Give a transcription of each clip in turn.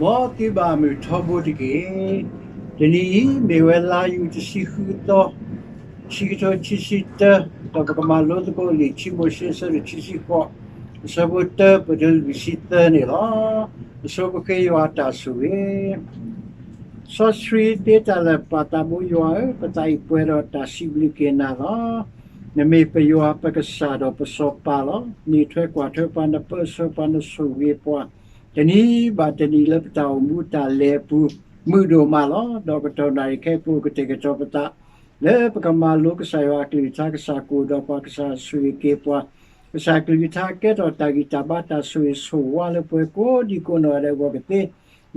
မ်သုဘၣ်မုာ်ထီဘိတက့ၢ်. တနံၤအံၤ မ့ၢ်ဝဲလါယူၤတဆံဃုသီ, ခံကထိခံဆံတၢ, ဒီးပကမၤလိသကိးလံာ် ခံမိၤၡ့ အဆၢဒိၣ်ခံဆံဃိး, အဆၢဖိတၢ ပတုၤလၢလွံၢ်ဆံသၢန့ၣ်လီၤ. အဆိပဃ့ယွၤအတၢ်ဆိၣ်ဂ့ၤ စီဆှံသ့တၢ်လၢာ် ပၢ်သးဘိယွၤဧၢ, ပသးအံၤပှဲၤဒီးတၢ်စံးဘျုးက့ၤနၤလီၤ. နမ့ၢ်ပယွၤပကစၢ်ဒီးပစီၤပၤလီၤ. နအံးထွဲကွၢ်ထွဲပှၤ, နပၢဆှၢပှၤ, နဆိၣ်ဂ့ၤပှၤ, တနံၤဘၣ်တနံၤလၢပတၢ်အိၣ်မူတၢ်လဲၤအပူၤ မုာ်ဒိၣ်မးလီၤ. ဒီးကတီၢ်နၣ်ရံၣ်ခဲအံၤပူၤ ကတဲာ်ကတီၤပသး လၢပကမၤလိကစၢ်ယွၤအကလုၢ်ကထါ, ကစၢ်ကအိၣ်ဒီးပှၤ, ကစၢ်ဆိၣ်ဂ့ၤက့ၤပှၤ, ကစၢ်ကလုၢ်ကထါကဲထီၣ်တၢ်ဂံၢ်တၢ်ဘါ တၢ်ဆိၣ်ဂ့ၤဆိၣ်ဝါလၢပှၤကိးဒံကိးနီၢ်ဂၤဒဲးအဂီၢ်ကသ့,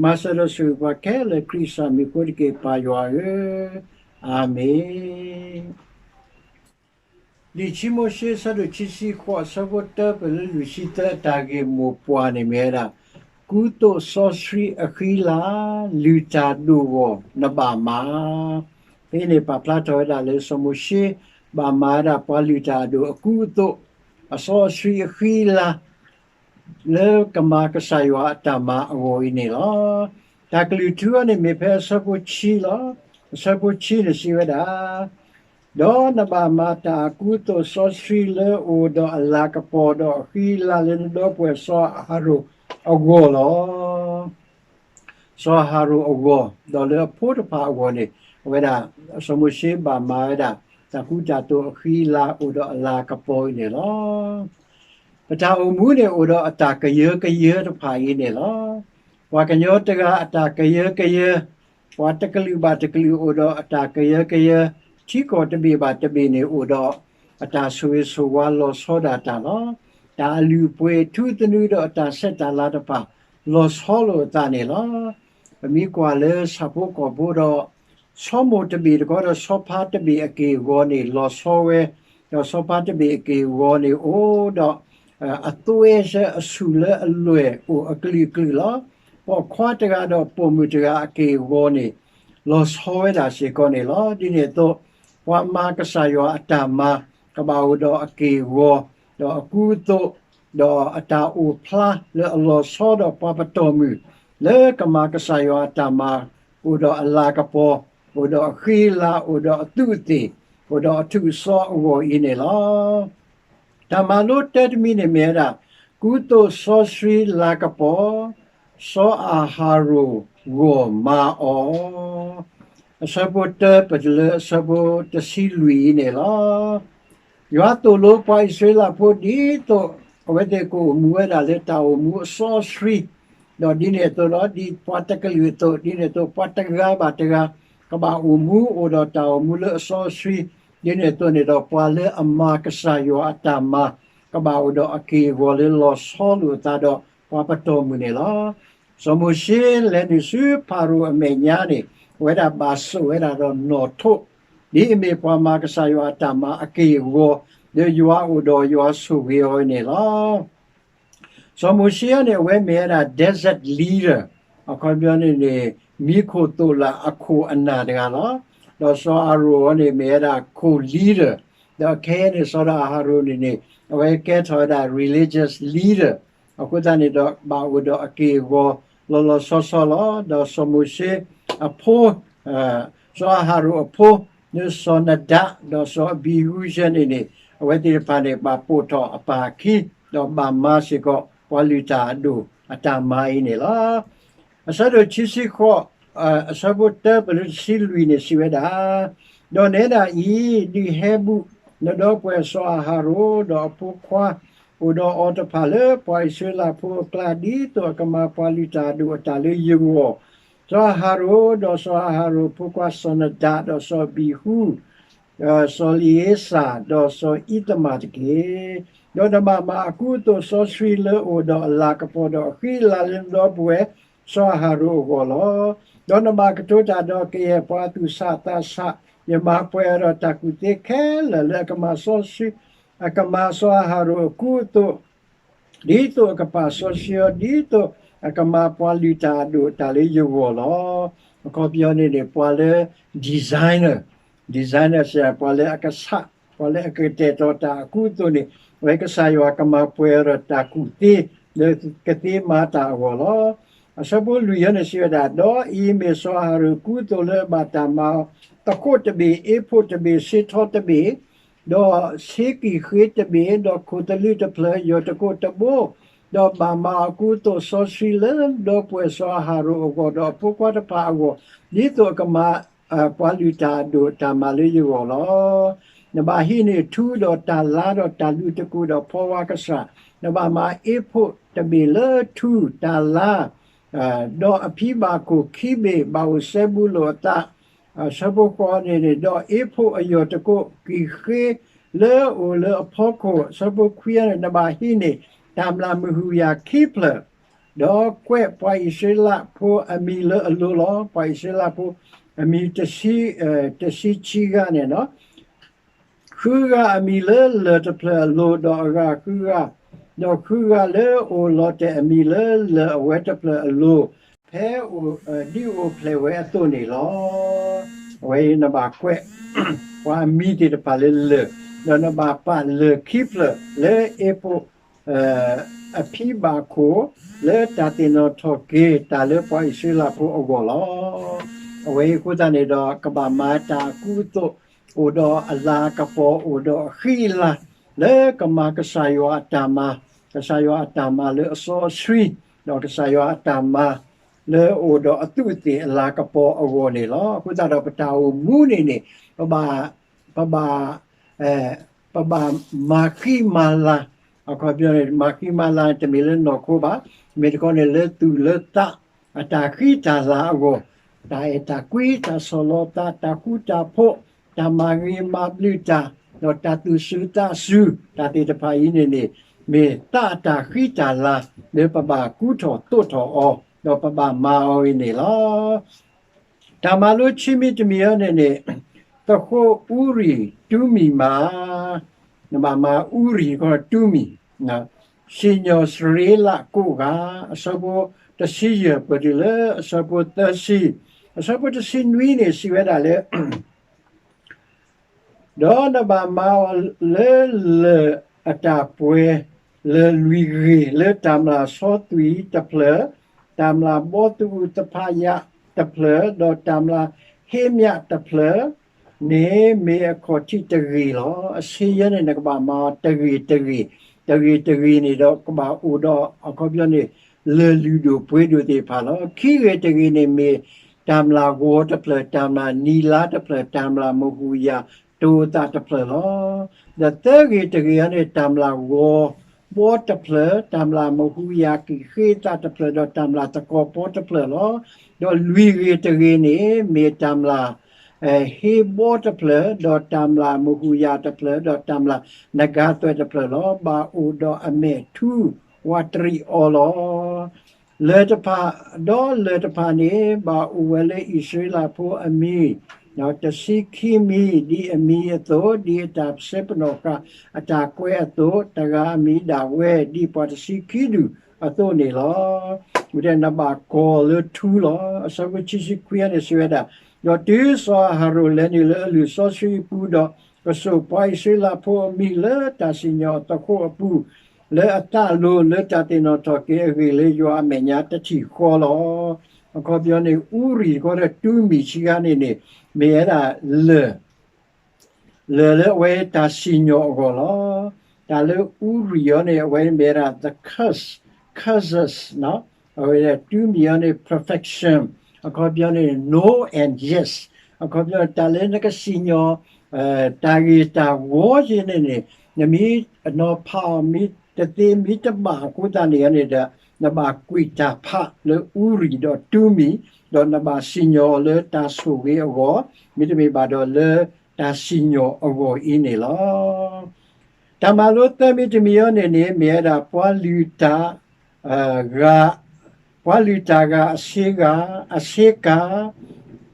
မၤစၢၤဒီးဆိၣ်ဂ့ၤပှၤခဲလၢာ် ခရံာ်ကစၢ်မံၤအဃိတက့ၢ် ပၢ်ယွၤဧၢ, အၤမ့ၣ်. လံာ်ခံမိၤၡ့ အဆၢဒိၣ်ခံဆံဃိး အဆၢဖိတၢ ပတုၤလၢလွံၢ်ဆံသၢ အတၢ်ဂ့ၢ်မိၢ်ပှၢ်န့ၣ်မ့ၢ်ဝဲဒၣ် ကူသိးစီဆှံအဃံအလၤ, လုၢ်တၢ်ဒိၣ်ဂီၢ်နဘၣ်မၤ. ဖဲအံၤန့ၣ် ပာ်ဖျါထီၣ်ဝဲဒၣ်လၢစီၤမိၤၡ့ ဘၣ်မၤဝဲဒၣ်ပှၤလုၢ်တၢ်အဒိၣ်အကူအသိး, အစီအဆှံအဃံအလၤ လၢကမၤကစၢ်ယွၤအတၢ်မၤအဂီၢ်အံၤန့ၣ်လီၤ. တၢ်ကလုၢ်ထူအံၤန့ၣ်မ့ၢ်ဖဲအဆၢဖိဆံလီၤ. အဆၢဖိဆံန့ၣ်စံးဝဲဒၣ်, ဒီးနဘၣ်မၤတၢ်အကူအသိးစီဆှံလၢအအိၣ်ဒီးအလၤကပီၤဒီးအဃံအလၤလၢနဒီပုၢ်ဝဲၢ်စီၤအၤဟရိၣ်အဂီၢ်လီၤ. စီၤအၤဟရိၣ်အဂီၢ်, ဒီးလၢအဖိတဖၣ်အဂီၢ်န့ၣ်, အဝဲဒၣ် စီၤမိၤၡ့ဘၣ်မၤဝဲဒၣ် တၢ်ကူတၢ်သိးအဃံအလၤအိၣ်ဒီးအလၤကပီၤအံၤန့ၣ်လီၤ. ပတၢ်အိၣ်မူန့ၣ်အိၣ်ဒီးအတၢ်ကယၢကယၢတဖၣ်အံၤန့ၣ်လီၤ. ပှၤကညီတဂၤအတၢ်ကယၢကယၢ, ပှၤတကလုာ်ဘၣ်တကလုာ်အိၣ်ဒီးအတၢ်ကယၢကယၢ, ထံကီၢ်တဘ့ၣ်ဘၣ်တဘ့ၣ်န့ၣ်အိၣ်ဒီး အတၢ်ဆိၣ်ဂ့ၤဆိၣ်ဝါလီၤဆီဒၣ်တၢ်လီၤ. တၢ်အလုၢ်အပှ့ၤထူသနူဒီးအတၢ်ဆဲးတၢ်လၤတဖၣ် လီၤဆီလိာ်အသးန့ၣ်လီၤ. ပမ့ၢ်ကွၢ်လၢဆၣ်ဖိကီၢ်ဖိဒီး ဆီမိၢ်တဘ့ၣ်တခီဒီးဆီဖါတဘ့ၣ်အက့ၢ်အဂီၤန့ၣ် လီၤဆီဝဲ, ဒီးဆီဖါတဘ့ၣ်အက့ၢ်အဂီၤန့ၣ်အိၣ်ဒီး အသွဲဆၢအဆူၣ်လၢအလွဲၢ်အိၣ်အကလုာ်ကလုာ်လီၤ. ပိာ်ခွါတဂၤဒီးပိာ်မုၣ်တဂၤအက့ၢ်အဂီၤန့ၣ် လီၤဆီဝဲဒၣ်စ့ၢ်ကီးန့ၣ်လီၤ. ဒ်န့ၣ်အသိး ပှၤမၤကစၢ်ယွၤအတၢ်မၤ ကဘၣ်အိၣ်ဒီးအက့ၢ်အဂီၤ, ဒီးအကူအသိး, ဒီးအတၢ်အိၣ်ဖျါလၢအလီၤဆီဒီးပှၤပတီၢ်မုၢ်, လၢကမၤကစၢ်ယွၤအတၢ်မၤ, အိၣ်ဒီးအလၤကပီၤ, အိၣ်ဒီးအဃံအလၤ, အိၣ်ဒီးအသူးအသ့ၣ်, အိၣ်ဒီးအထူးအစီအဂီၢ်အံၤန့ၣ်လီၤ. တၢ်မၤလိတၢတမံၤန့ၣ်မ့ၢ်ဝဲဒၣ် ကူသိးစီဆှံလၤကပီၤ, စီၤအၤဟရိၣ်ဂီၢ်မၤအီၤ. အဆၢဖိတၢပတုၤလၢအဆၢဖိတဆံလွံၢ်အံၤန့ၣ်လီၤ. ယွၤသိၣ်လိပှၤအံၣ်စရ့လးဖိဒ်သိး အဝဲသ့ၣ်ကအိၣ်မူဝဲဒၣ်လၢတၢ်အိၣ်မူအစီအဆှံ, ဒီးဒ်န့ၣ်အသိးဒီး ဒ်ပှၤတကလုာ်အသိး, ဒ်န့ၣ်အသိး ပှၤတဂၤဘၣ်တဂၤ ကဘၣ်အိၣ်မူအိၣ်ဒီးတၢ်အိၣ်မူလၢအစီအဆှံ, ဒ်န့ၣ်အသိးန့ၣ်ဒီး ပှၤလၢအမၤကစၢ်ယွၤအတၢ်မၤ ကဘၣ်အိၣ်ဒီးအက့ၢ်အဂီၤလၢလီၤဆီလိာ်အသးဒီးပှၤပတီၢ်မုၢ်န့ၣ်လီၤ. စီၤမိၤၡ့လဲၤနုာ်ဆူဖၤရိၤအမဲာ်ညါန့ၣ် အဝဲဒၣ်ဘၣ်စိာ်ဝဲဒၣ်ဒီးနီၣ်ထိး, ဒ်အမ့ၢ်ပှၤမၤကစၢ်ယွၤအတၢ်မၤအက့ၢ်အဂီၤ, လၢယွၤအိၣ်ဒီးယွၤဆိၣ်ဂ့ၤအီၤန့ၣ်လီၤ. စီၤမိၤၡ့န့ၣ် အဝဲမ့ၢ်ဝဲဒၣ် desert leader, အခီပညီန့ၣ်န့ၣ် မံခိၣ်သိၣ်လၣ်အခိၣ်အနၢ်တဂၤလီၤ. ဒီးစီၤအၤဟရိၣ်န့ၣ် မ့ၢ်ဝဲဒၣ် co-leader, ဒီးခဲအံၤန့ၣ် စီၤဒၣ်အၤဟရိၣ်န့ၣ်န့ၣ် အဝဲကဲထီၣ်ဝဲဒၣ် religious leader, အဃိသတးန့ၣ်ဒီး ဘၣ်အိၣ်ဒီးအက့ၢ်အဂီၤလီၤလီၤဆီဆီလီၤ. ဒီးစီၤမိၤၡ့အဖိ စီၤအၤဟရိၣ်အဖိ လၢစီၤနၤဒး ဒီးစီၤအဘံၤဟူယဲၢ်န့ၣ်န့ၣ် အဝဲသ့ၣ်တဖၣ်န့ၣ် ဘၣ်ပိာ်ထီၣ်အပၢ်အခံ ဒီးဘၣ်မၤစ့ၢ်ကီး ပှၤလုၢ်တၢ်အဒိၣ်အတၢ်မၤအံၤန့ၣ်လီၤ. အဆၢဒိၣ်ခံဆံဃိး အဆၢဖိတၢပတုၤတဆံလွံၢ်န့ၣ်စံးဝဲဒၣ်, ဒီးနဲဒၣ်အံၤ ဒုးဟဲဘူး နဒီပုၢ်ဝဲၢ်စီၤအၤဟရိၣ် ဒီးအဖိခွါ အိၣ်ဒီးအီၤတဖၣ်လၢပှၤအံၣ်စရ့လးဖိအကျါ ဒ်သိးအကမၤပှၤလုၢ်တၢ်အဒိၣ်အတၢ်လၢယဂီၢ်, စီၤအၤဟရိၣ် ဒီးစီၤအၤဟရိၣ်အဖိခွါစီၤနၤဒး ဒီးစီၤအဘံၤဟူ စီၤအ့လံၤအ့စၤ ဒီးစီၤအံၤသမၣ်တက့ၢ်. ဒီးနဘၣ်မၤအကူအသိးစီဆှံလၢအအိၣ်ဒီးအလၤကပီၤ ဒီးအဃံအလၤလၢနဒီပုၢ်ဝဲၢ်စီၤအၤဟရိၣ်အဂီၢ်လီၤ. ဒီးနဘၣ်ကတိၤတၢ်ဒီးကယဲၢ်ပှၤသူၣ်ဆးသးဆး, ယမၤပှဲၤအီၤဒီးတၢ်ကူၣ်သ့ခဲလၢာ်လၢအကမၤစီဆှံ အကမၤစီၤအၤဟရိၣ်အကူအသိး ဒ်သိးအကပာ်စီဆှံအီၤ ဒ်သိးအကမၤပှၤလုၢ်တၢ်အဒိၣ်အတၢ်လၢယဂီၢ်လီၤ. အခီပညီန့ၣ်န့ၣ် ပှၤလၢ designer, designer စ့ၢ် ပှၤလၢအကဆး, ပှၤလၢအကတဲာ်တီၤတၢ်အကူအသိးန့ၣ် အဝဲကစၢ်ယွၤကမၤပှဲၤအီၤဒီးတၢ်ကူၣ်သ့ လၢကသ့မၤတၢ်အဂီၢ်လီၤ. အဆၢဖိလွံၢ်အံၤန့ၣ်စံးဝဲဒၣ်, ဒီးအံၤမ့ၢ်စီၤအၤဟရိၣ်ကူသိးလၢအဘၣ်တၢ်မၤအီၤ, သဃိၣ်တဘ့ၣ်, အ့းဖူးတဘ့ၣ်, စ့ထီတဘ့ၣ်, ဒီးဆ့ကံၣ်ဃ့တဘ့ၣ်, ဒီးခိၣ်သလုးတဖျၢၣ်, ယီၢ်တကိးတဘိ, ဒီးဘၣ်မၤအီၤကူသိးစီဆှံလၢဒီပုၢ်ဝဲၢ်စီၤအၤဟရိၣ်အဂီၢ်, ဒီးအဖိခွါတဖၣ်အဂီၢ်, ဒ်သိးအကမၤ ပှၤလုၢ်တၢ်အဒိၣ်တၢ်မၤလၢယဂီၢ်လီၤ. နဘၣ်ဟံးန့ၢ်ထူဒီးတၢ်လါဒီးတၢ်လုးတကိးဒီးဖီဝါကစၢ်, နဘၣ်မၤအ့းဖူးတဘ့ၣ်လၢထူတၢ်လါ, ဒီးအဖံဘၣ်ခိၣ်ခံဘ့ၣ်ဘၣ်အိၣ်စဲဘူးလိာ်အသး, အဆၢဖိဃိးန့ၣ်န့ၣ်, ဒီးအ့းဖူးအယီၢ်တကိးကံၣ်ဃ့လၢအအိၣ်လၢအဖီခိၣ်, အဆၢဖိခွံန့ၣ်, နဘၣ်ဟံးန့ၢ်တၢ်မျၢ်မုၢ်ဟူၣ်ယာ်ခံဖျၢၣ်, ဒီးကွဲးပှၤအံၣ်စရ့လးဖိအမံၤလၢအလိၤလီၤ. ပှၤအံၣ်စရ့လးဖိအမံၤ တဆံခံဂၤန့ၣ်လီၤ. ဃုဂၤအမံၤလၢလၢၢ်တဖျၢၣ်အလိၤ, ဒီးအဂၤဃုဂၤ, ဒီးဃုဂၤလၢအိၣ်လီၤတဲာ်အမံၤလၢလၢၢ်အဝဲတဖျၢၣ်အလိၤ, ဖဲဒ်အိၣ်ဖျဲၣ်ဝဲအသိးန့ၣ်လီၤ. အဝဲအံၤနဘၣ်ကွဲး ပှၤအမံၤသ့ၣ်တဖၣ်လၢလၢၢ်, ဒီးနဘၣ်ပာ်လၢၢ်ခံဖျၢၣ်လၢအ့းဖူး အဖံဘၣ်ခိၣ် လၢတၢ်သ့ၣ်နီၣ်ထီၣ်က့ၤတၢ်လၢပှၤအံၣ်စရ့လးဖိအဂီၢ်လီၤ. အဝဲအံၤအဃိသတးန့ၣ်ဒီး ကဘၣ်မၤတၢ်အကူအသိး, အိၣ်ဒီးအလၤကပီၤ, အိၣ်ဒီးအဃံအလၤ, လၢကမၤကစၢ်ယွၤအတၢ်မၤ, ကစၢ်ယွၤအတၢ်မၤလၢအစီအဆှံ, ဒီးကစၢ်ယွၤအတၢ်မၤ လၢအအိၣ်ဒီးအသူးအသ့ၣ်အလၤကပီၤအဂီၢ်န့ၣ်လီၤ. အဃိသတးဒီးပတၢ်အိၣ်မူန့ၣ်န့ၣ်, ပဘၣ်, ပဘၣ်, ပဘၣ်မၤဃံမၤလၤ, အခီပညီန့ၣ် မၤဃံမၤလၤန့ၣ် တမ့ၢ်လၢနီၢ်ခိဘၣ်, မ့ၢ်တခီန့ၣ်လၢသူၣ်လၢသး အတၢ်ဃံတၢ်လၤအဂီၢ်, တၢ်အဲၣ်တၢ်ကွံ, တၢ်ဆီၣ်လီၤသး, တၢ်ဃူတၢ်ဖိး, တၢ်မၤဂ့ၤမၤဘျုးတၢ်, ဒီးတၢ်သူၣ်စူၤသးစူၤ, တၢ်သ့ၣ်တဖၣ်အံၤန့ၣ်န့ၣ်, မ့ၢ်သးအတၢ်ဃံတၢ်လၤ လၢပဘၣ်ကူထီၣ်သိးထီၣ်အီၤ, ဒီးပဘၣ်မၤအီၤအံၤန့ၣ်လီၤ. တၢ်မၤလိခံမံၤတမံၤအံၤန့ၣ်န့ၣ်, သဃိၣ်အူရံၣ်တူမံၤမး, နဘၣ်မၤအူရံၣ်ခီတူမံၤ, စံၣ်ညီၣ်စရ့လးကိးဂၤ, အဆၢဖိတဆံယဲၢ်ပတုၤလၢအဆၢဖိသၢဆံ, အဆၢဖိတဆံနွံန့ၣ် စံးဝဲဒၣ်လၢ ဒီးနဘၣ်မၤအီၤလၢလၢၢ်အတၢ်ပှဲၤလၢာ်လွံၢ်ဂ့ၤ, လၢတၢ်မျၢ်ဆီသွံၣ်တဖျၢၣ်, တၢ်မျၢ်ဘီသအူးသဖးယးတဖျၢၣ်, ဒီးတၢ်မျၢ်ဟ့မၠးတဖျၢၣ်န့ၣ် မ့ၢ်အခီၣ်ထံးတဂ့ၤလီၤ. အဆ့ယဲန့ၣ် နကဘၣ်မၤအီၤတဂ့ၤတဂ့ၤ, တဂ့ၤတဂ့ၤန့ၣ်ဒီး ကဘၣ်အိၣ်ဒီးအခီပညီန့ၣ် လၢၢ်လုၢ်ဒိၣ်ပှ့ၤဒိၣ်သ့ၣ်တဖၣ်လီၤ. ခံဂ့ၤတဂ့ၤန့ၣ်မ့ၢ် တၢ်မျၢ်ဂီၤတဖျၢၣ်, တၢ်မျၢ်နံၤလါတဖျၢၣ်, တၢ်မျၢ်မုၢ်ဟူၣ်ယာ်တိၤသးတဖျၢၣ်လီၤ. ဒီးသၢဂ့ၤတဂ့ၤအံၤန့ၣ် တၢ်မျၢ်ဂီၤဘီတဖျၢၣ်, တၢ်မျၢ်မုၢ်ဟူၣ်ယာ်ကံၣ်ဃ့သးတဖျၢၣ်, ဒီးတၢ်မျၢ်သကိးပီတဖျၢၣ်လီၤ. ဒီးလွံၢ်ဂ့ၤတဂ့ၤန့ၣ် မ့ၢ်တၢ်မျၢ် ဟ့ဘီတဖျၢၣ်, ဒီးတၢ်မျၢ်မုၢ်ဟူၣ်ယာ်တဖျၢၣ်, ဒီးတၢ်မျၢ်နဂၤသွဲၣ်တဖျၢၣ်လီၤ. ဘၣ်အိၣ်ဒီးအမဲာ်ထူဝးတရံးအီၤလီၤ. လၢၢ်တဖၣ်, ဒီးလၢၢ်တဖၣ်န့ၣ် ဘၣ်အိၣ်ဝဲလၢအံၣ်စရ့လးဖိအမံၤ, တဆံခံမံၤ, ဒ်အမံၤအသိး, ဒ်အတၢ်စဲပနီၣ်ဃာ်အတၢ်ကွဲးအသိး, တဂၤအမံၤဒၣ်ဝဲ, ဒ်ပှၤတဆံခံဒူၣ်အသိးန့ၣ်လီၤ. ဝဲဒၣ်နဘၣ်ကီၤလၢထူလီၤ. အဆၢဖိခံဆံခွံအံၤန့ၣ် စံးဝဲဒၣ်, ဒီးတုၤစီၤအၤဟရိၣ်လဲၤနုာ်လၢအလုၢ်စီဆှံအပူၤ, ဒီးကစိာ်ပှၤအံၣ်စရ့လးဖိအမံၤလၢတၢ်စံၣ်ညီၣ်အသဃိၣ်အပူၤ, လၢအသးလိၤလၢတၢ်သ့ၣ်နီၣ်ထီၣ်က့ၤအဂ့ၢ်လၢယွၤအမဲာ်ညါတထံၣ်ဃီလီၤ. အခီပညီန့ၣ် အူရံၣ်တခီဒီးတူမံၤခံဂၤန့ၣ်န့ၣ် မ့ၢ်ဝဲဒၣ်လၢၢ် လၢၢ်လၢအဝဲတၢ်စံၣ်ညီၣ်အဂီၢ်လီၤ. တၢ်လၢအူရံၣ်အံၤန့ၣ် အဝဲမ့ၢ်ဝဲဒၣ် the curse, curses, အဝဲတူမံၤအံၤန့ၣ် perfection, အခီပညီန့ၣ် no and yes, အခီပညီန့ၣ် တၢ်လၢနကစံၣ်ညီၣ် တၢ်ဂ့ၤတၢ်ဝီယဲန့ၣ်န့ၣ် နမ့ၢ်နီၤဖးအီၤ မ့ၢ်တသ့မ့ၢ်တဘၣ်အဃိသတးန့ၣ်န့ၣ်ဒီး နဘၣ်ကွံာ်တၢ်ဖးလၢအူရံၣ်ဒီးတူမံၤ, ဒီးနဘၣ်စံၣ်ညီၣ်အီၤလၢတၢ်ဆိၣ်ဂ့ၤအဂီၢ်, မ့တမ့ၢ်ဘၣ်ဒီးလၢတၢ်စံၣ်ညီၣ်အဂီၢ်အံၤန့ၣ်လီၤ. တၢ်မၤလိသၢမံၤတမံၤအံၤန့ၣ်န့ၣ် မ့ၢ်ဝဲဒၣ်ပှၤလုၢ်တၢ် ဂၤ, ပှၤလုၢ်တၢ်ဂၤအဆ့ဂၤ, အဆ့ကၤ,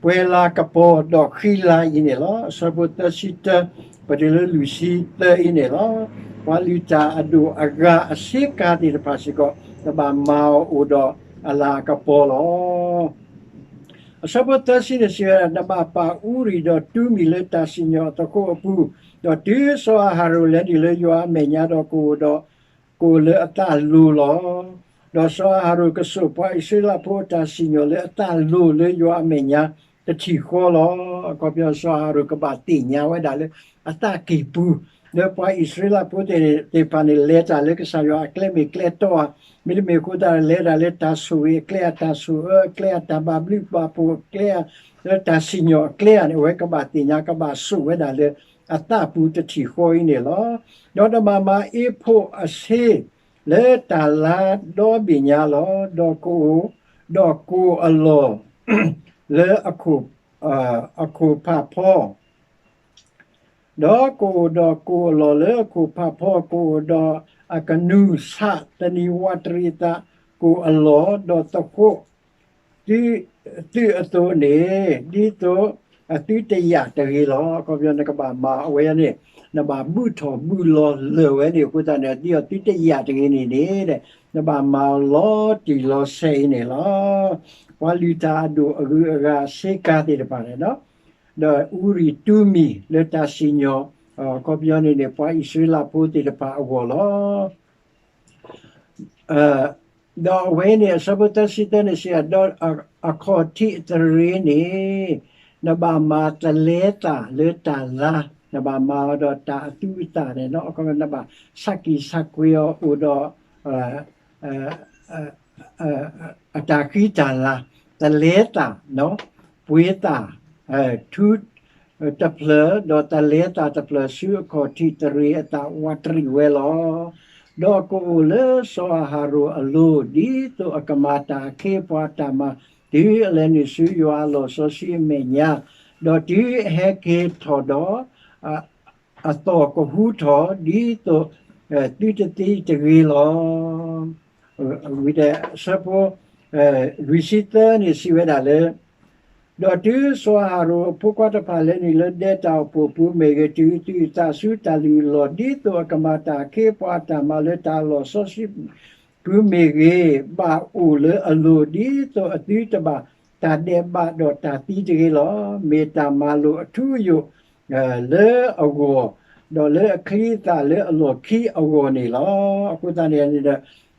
ပှဲၤလၤကပီၤဒီးဃံလၤအံၤန့ၣ်လီၤ. အဆၢဖိသၢဆံတၢ ပတုၤလၢလွံၢ်ဆံသၢအံၤန့ၣ်လီၤ. ပှၤလုၢ်တၢ်အဒိၣ်အဂၤအဆ့ကၤသ့ၣ်တဖၣ်စ့ၢ်ကီး နဘၣ်မၤအီၤအိၣ်ဒီးအလၤအကပီၤလီၤ. အဆၢဖိသၢဆံန့ၣ်စံးဝဲဒၣ်, နဘၣ်ပာ်အူရံၣ်ဒီးတူမံၤလၢတၢ်စံၣ်ညီၣ်အသဃိၣ်အပူၤ, ဒီးတုၤစီၤအၤဟရိၣ်လဲၤနုာ်လၢယွၤအမဲာ်ညါဒီးကအိၣ်ဒီး, ကအိၣ်လၢအသးလိၤလီၤ. ဒီးစီၤအၤဟရိၣ်ကစိာ်ပှၤအံၣ်စရ့လးဖိအတၢ်စံၣ်ညီၣ်လၢအသးလိၤလၢယွၤအမဲာ်ညါတထံၣ်ဃီလီၤ. အခီပညီစီၤအၤဟရိၣ်ကဘၣ်သ့ၣ်ညါဝဲဒၣ်လၢ အသးကံၢ်ပူၤ လၢပှၤအံၣ်စရ့လးဖိသ့ၣ်တဖၣ်န့ၣ် လဲၤတၢ်လၢကစၢ်ယွၤအကျဲမ့ၢ်ကျဲတီဧါ, မ့တမ့ၢ်အဃိသတးဒီး လဲၤတၢ်လၢတၢ်ဆိၣ်ဂ့ၤအကျဲဧါ, တၢ်ဆိၣ်အၢအကျဲဧါ, တၢ်ဘၣ်ဘျုးဘၣ်ဖှိၣ်အကျဲဧါ, လၢတၢ်စံၣ်ညီၣ်အကျဲဧါန့ၣ် အဝဲကဘၣ်သ့ၣ်ညါ ကဘၣ်စိာ်ဝဲဒၣ်လၢအသးပူၤတထံၣ်ဃီအံၤန့ၣ်လီၤ. ဒီးနဘၣ်မၤအ့ဖိးအဆ့ လၢတၢ်လါဒီဘ့ၣ်ညါလီၤ. ဒီးကအိၣ်, ဒီးကအိၣ်အလီၢ် လၢအခိၣ်ဖးဖီ ဒီးကအိၣ်ဒီးကအိၣ်အလီၢ်လၢအခိၣ်ဖးဖီ, ကအိၣ်ဒီးအကနူၤဆးသနံၤဝးတရံးအသးကအိၣ်အလီၢ်, ဒီးသဃိး သုအသိးန့ၣ် ဒ်သိးအသုတယာ်တဂ့ၤလီၤ. အခီပညီနကဘၣ်မၤအဝဲန့ၣ် နဘၣ်ဘုၣ်ထီၣ်ဘုၣ်လီၤလၢာ်ဝဲန့ၣ်အဃိသတးန့ၣ် ဒ်သိးသုတယာ်တဂ့ၤန့ၣ်န့ၣ် နဘၣ်မၤအီၤလီၤတံၢ်လီၤဆဲးအံၤန့ၣ်လီၤ. ပှၤလုၢ်တၢ်အဒိၣ်အဂုၤအဂၤအဆ့ကၤသ့ၣ်တဖၣ်န့ၣ် ဒီးအူရံၣ်တူမံၤလၢတၢ်စံၣ်ညီၣ် အခီပညီန့ၣ်န့ၣ် ပှၤအံၣ်စရ့လးဖိသ့ၣ်တဖၣ်အဂီၢ်လီၤ. ဒီးအဝဲန့ၣ် အဆၢဖိသၢဆံသၢန့ၣ်စံး ဒီးအခီၣ်ထံးအတရ့န့ၣ် နဘၣ်မၤတလဲသးလၢတၢ်လါ, နဘၣ်မၤအီၤဒီးတၢ်အသူအသၣ်န့ၣ်လီၤ. နဘၣ်ဆးကံၢ်ဆးကွံာ်အီၤအိၣ်ဒီး အတၢ်ဃံတၢ်လၤ, တလဲသး, ပှ့ၤသး, ထူတဖျၢၣ်, ဒီးတလဲသးတဖျၢၣ်ဆူအခီၣ်ထံးတရ့အသးဝးတရံးဝဲလီၤ. ဒီးကအိၣ်လၢစီၤအၤဟရိၣ်အလိၤ ဒ်သိးအကမၤတၢ်အခ့အပှၤအတၢ်မၤ တုၤအလဲၤနုာ်ဆူယွၤအလီၢ်စီဆှံအမဲာ်ညါ, ဒီးတုၤအဟဲက့ၤထီၣ်ဒီး အသီၣ်ကဟူထီၣ် ဒ်သိးသုတသံတဂ့ၤလီၤ. ဝံၤဒီးအဆၢဖိ လွံၢ်ဆံသၢန့ၣ်စံးဝဲဒၣ်လၢ ဒီးတုၤစီၤအၤဟရိၣ်အဖိခွါတဖၣ်လဲၤနုာ်လၢဒဲတၢ်အိၣ်ဖှိၣ်ပူၤမ့ၢ်ဂ့ၤ, တုၤအသုးအသးဆူတၢ်လုၢ်အလီၢ် ဒ်သိးအကမၤတၢ်အခ့အပှၤအတၢ်မၤလၢတၢ်လီၢ်စီဆှံ ပူၤမ့ၢ်ဂ့ၤ, ဘၣ်အိၣ်လၢအလိၤ ဒ်သိးအသုတဘၣ်တၢ်ဒဲးဘးဒီးတၢ်သံတဂ့ၤလီၤ. မ့ၢ်တၢ်မၤလိာ်အထူအယိာ် လၢအဂီၢ်, ဒီးလၢအချံအသၣ်လၢအလီၢ်ခံအဂီၢ်န့ၣ်လီၤ. အဃိသတးန့ၣ်ဒီး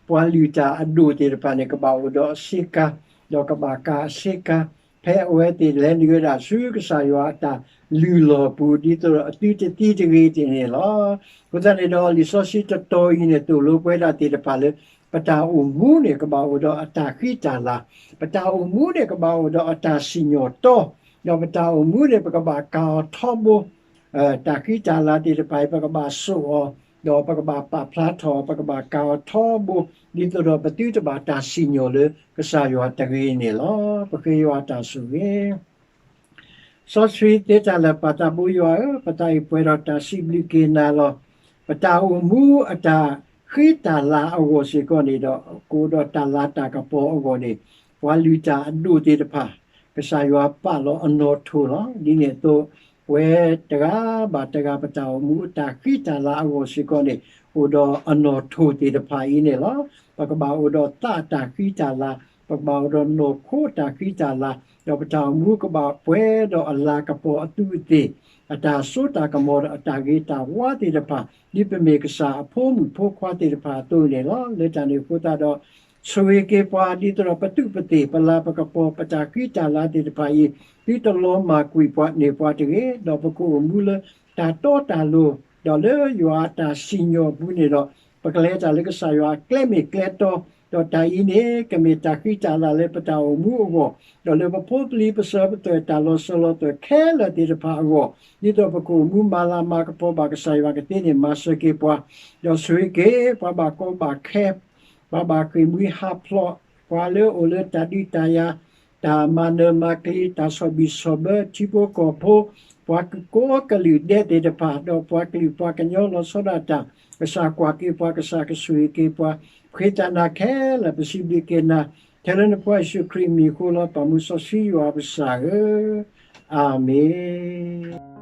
ပှၤလုၢ်တၢ်အဒိၣ်သ့ၣ်တဖၣ်န့ၣ် ကဘၣ်အိၣ်ဒီးအဆ့ကၤ, ဒီးကဘၣ်ကၤအဆ့ကၤ, ဖဲအဝဲသ့ၣ်လဲၤနုာ်ဝဲဒၣ်ဆူကစၢ်ယွၤအတၢ်လုၢ်လီၢ်ပူၤ ဒ်သိးဒီးအသုတသံတဂ့ၤတ့ၢ်န့ၣ်လီၤ. အဃိသတးန့ၣ်ဒီး လံာ်စီဆှံတတီၤအံၤန့ၣ် သိၣ်လိပှၤဒၣ်သ့ၣ်တဖၣ်လၢ ပတၢ်အိၣ်မူန့ၣ် ကဘၣ်အိၣ်ဒီးအတၢ်ဃံတၢ်လၤ, ပတၢ်အိၣ်မူန့ၣ်ကဘၣ်အိၣ်ဒီးအတၢ်စံၣ်ညီၣ်တီ, ဒီးပတၢ်အိၣ်မူန့ၣ် ပကဘၣ်ကၤအီၤထီဘိ, တၢ်ဃံတၢ်လၤသ့ၣ်တဖၣ်အံၤ ပကဘၣ်စိာ်အီၤ, ဒီးပကဘၣ်ပာ်ဖျါထီၣ်အီၤ, ပကဘၣ်ကၤအီၤထီဘိ, ဒ်သိးဒီးပသုတဘၣ်တၢ်စံၣ်ညီၣ်လၢကစၢ်ယွၤတဂ့ၤန့ၣ်လီၤ. ပဃ့ယွၤအတၢ်ဆိၣ်ဂ့ၤ စီဆှံသ့တၢ်လၢာ် ပၢ်သးဘိယွၤဧၢ, ပသးအံၤပှဲၤဒီးတၢ်စံးဘျုးက့ၤနၤလီၤ. ပတၢ်အိၣ်မူအတၢ်ဃံတၢ်လၤအဂီၢ်စ့ၢ်ကီးန့ၣ်ဒီး ကအိၣ်ဒီးတၢ်လၤတၢ်ကပီၤအဂီၢ်န့ၣ် ပှၤလုၢ်တၢ်အဒိၣ်သ့ၣ်တဖၣ် ကစၢ်ယွၤပာ်လီၤအနီၣ်ထိၣ်လီၤ. ဒ်န့ၣ်အသိး ပဝဲတဂၤဘၣ်တဂၤ ပတၢ်အိၣ်မူအတၢ်ဃံတၢ်လၤအဂီၢ်စ့ၢ်ကီးန့ၣ် အိၣ်ဒီးအနီၣ်ထိၣ်သ့ၣ်တဖၣ်အံၤန့ၣ်လီၤ. ပကဘၣ်အိၣ်ဒီးသးအတၢ်ဃံတၢ်လၤ, ပကဘၣ်အိၣ်ဒီးနီၢ်ခိအတၢ်ဃံတၢ်လၤ, ဒီးပတၢ်အိၣ်မူကဘၣ်ပှဲၤဒီးအလၤကပီၤအသူးအသ့ၣ်, အတၢ်စိတၢ်ကမီၤဒီးအတၢ်ဂ့ၤတၢ်ဝါသ့ၣ်တဖၣ် ဒ်ပမ့ၢ်ကစၢ်အဖိမုၣ်ဖိခွါသ့ၣ်တဖၣ်အသိးန့ၣ်လီၤ. လၢတၢ်န့ၣ်အဃိသတးဒီး ဆိၣ်ဂ့ၤက့ၤပှၤ ဒ်သိးဒီးပသူးပသ့ၣ် ပလၤပကပီၤ ပတၢ်ဃံတၢ်လၤသ့ၣ်တဖၣ်အံၤ သုတလီၤမၢ်ကွံာ်ပှၤန့ၢ်ပှၤတဂ့ၤ, ဒီးပကအိၣ်မူလၢတၢ်တီတၢ်လိၤ, ဒီးလၢယွၤအတၢ်စံၣ်ညီၣ်အပူၤန့ၣ်ဒီး ပကလဲၤတၢ်လၢကစၢ်ယွၤအကျဲမ့ၢ်ကျဲတီ, ဒီးတၢ်အံၤန့ၣ် ကမ့ၢ်တၢ်ဃံတၢ်လၤလၢပတၢ်အိၣ်မူအဂီၢ်, ဒီးလၢပဖိပလံၤပစၢၤပသွဲၣ်တၢ်လီၤစၢၤလီၤသွဲၣ်ခဲလၢာ်သ့ၣ်တဖၣ်အဂီၢ်, ဒ်သိးပကအိၣ်မူမၤလၤမၤကပီၤဘၣ်ကစၢ်ယွၤကသ့န့ၣ် မၤစၢၤက့ၤပှၤ, ဒီးဆိၣ်ဂ့ၤက့ၤပှၤဘၣ်ကီဘၣ်ခဲ ပှၤဘၣ်ဃ့ၢ်မှံဟးဖျိး, ပှၤလၢအအိၣ်လၢတၢ်ဒုးတၢ်ယၤ, တၢ်မၤနၢၤမၤကျံၤ, တၢ်ဆီၣ်ဘံၣ်ဆီၣ်ဘၢ, ထံဖိကီၢ်ဖိ, ပှၤကိးကလုာ်ဒဲးသ့ၣ်တဖၣ်, ဒီးပှၤကလုာ်ပှၤကညီလီၤဆီဒၣ်တၢ်, ကစၢ်ကွၢ်က့ၤပှၤ, ကစၢ်ကဆိၣ်ဂ့ၤက့ၤပှၤ, ပဃ့တၢ်နၤခဲလၢာ် ပစံးဘျုးက့ၤနၤ, ထဲလၢနဖိယ့ၣ်ၡူးခရံာ်အမံၤအဃိလီၤ. ပၢ်မူစီဆှံယွၤပကစၢ်ဧၢ, အၤမ့ၣ်.